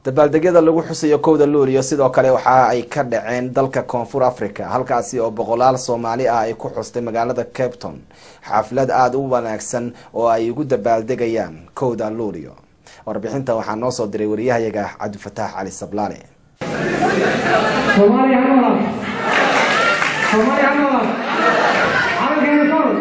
Dabaaldegyada lagu xusayo 1-da Luuliyo sidoo kale waxa ay ka dhaceen dalka Koonfur Africa, halkaasi oo boqolaal Soomaali ah ay ku xustay magaalada Cape Town xaflad aada u wanaagsan oo ay ugu dabaaldegayaan 1-da Luuliyo. Warbixinta waxaa noo soo diray wariyahayaga Cabdifataax Cali Sablaale. Soomaaliya ha noolaato! Soomaaliya ha noolaato! Calankeena kor!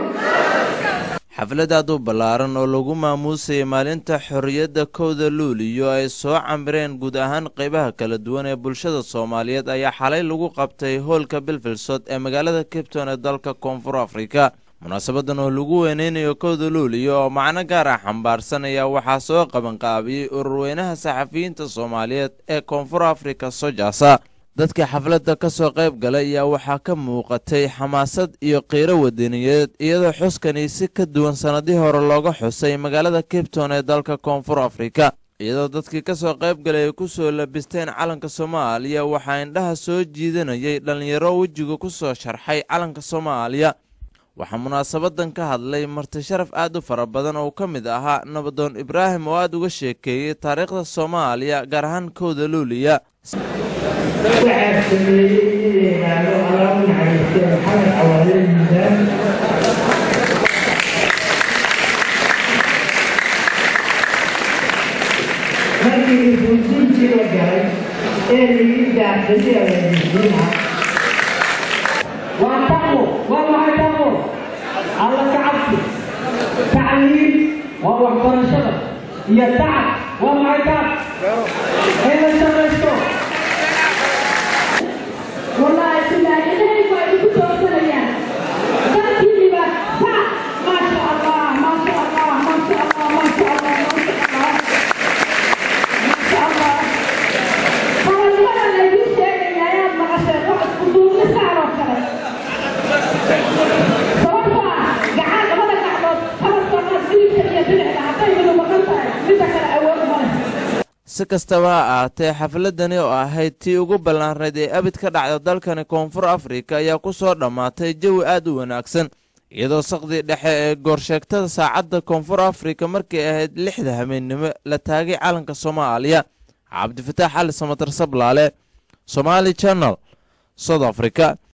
Xaflad aad u ballaaran oo lagu maamuusayay maalinta xorriyadda 1-da Luuliyo ay soo camireen guud ahaan qeybaha kala duwan ee bulshada Soomaaliyeed ayaa xalay lagu qabtay hoolka Bilfilsod ee magaalada Cape Town ee dalka Koonfur Afrika. Munaasabadan oo lagu weyneynayo 1-da Luuliyo oo macno gaar ah xambaarsan ayaa waxaa soo qabanqaabiyey ururweynaha saxafiyiinta Soomaaliyeed ee Koonfur Afrika, SOJASA. Dadka xafladda ka soo qayb galay ayaa waxaa ka muuqatay xamaasad iyo qiiro wadaniyeed, iyadoo xuskani si ka duwan sannadihii hore looga xusay magaalada Cape Town ee dalka Koonfur Afrika, iyadoo dadkii ka soo qayb galay ay ku soo labisteen calanka Soomaaliya. Waxaa indhaha soo jiidanayay dhallinyaro wejiga ku soo sharxay calanka Soomaaliya. Waxaa munaasabadan ka hadlay marti sharaf aad u fara badan oo ka mid ahaa Nabadoon Ibraahim oo aad uga sheekeeyey taariikhda Soomaaliya, gaar ahaan 1-da Luuliya. Waxaa sameeyey in la yidhaahdo, Allah u naxariistay, Maxamed Cawaale Miisaan. Markii isweydiintii la galay ee layidhi daaqadiya la weydiinaa, waa taqwo. Waa maxay taqwo? Alla ka cabsi. Tacliim waa waxbarashada iyo tacab. Waa maxay tacab? In la shaqaysto. Wallaahi bilaahi, ilaahay waa idinku toorsanayaan dalkiiniba sa. Maasha Allah, maasha Allah, maasha Allah, maasha Allah, maasha Allah, maasha Allah. Qabanimada laydin sheegaya ayaad maqasheen, wax isku duubni saan oo kale, sababtoo ah gacan labada gacmood kaba socod, midigta iyo bidixda, hadday midu maqan tahay, midda kale awood ma leh. Si kastaba ha ahaatee, xafladani oo ahayd tii ugu ballaanrayd ee abid ka dhacda dalkani Koonfur Afrika ayaa ku soo dhammaatay jawi aad u wanaagsan, iyadoo saqdii dhexe ee goorsheegtada saacadda Koonfur Afrika markay ahayd 6-da habeennimo la taagay calanka Soomaaliya. Cabdifataax Cali Samatar Sablaale, Somaali Channel, South Africa.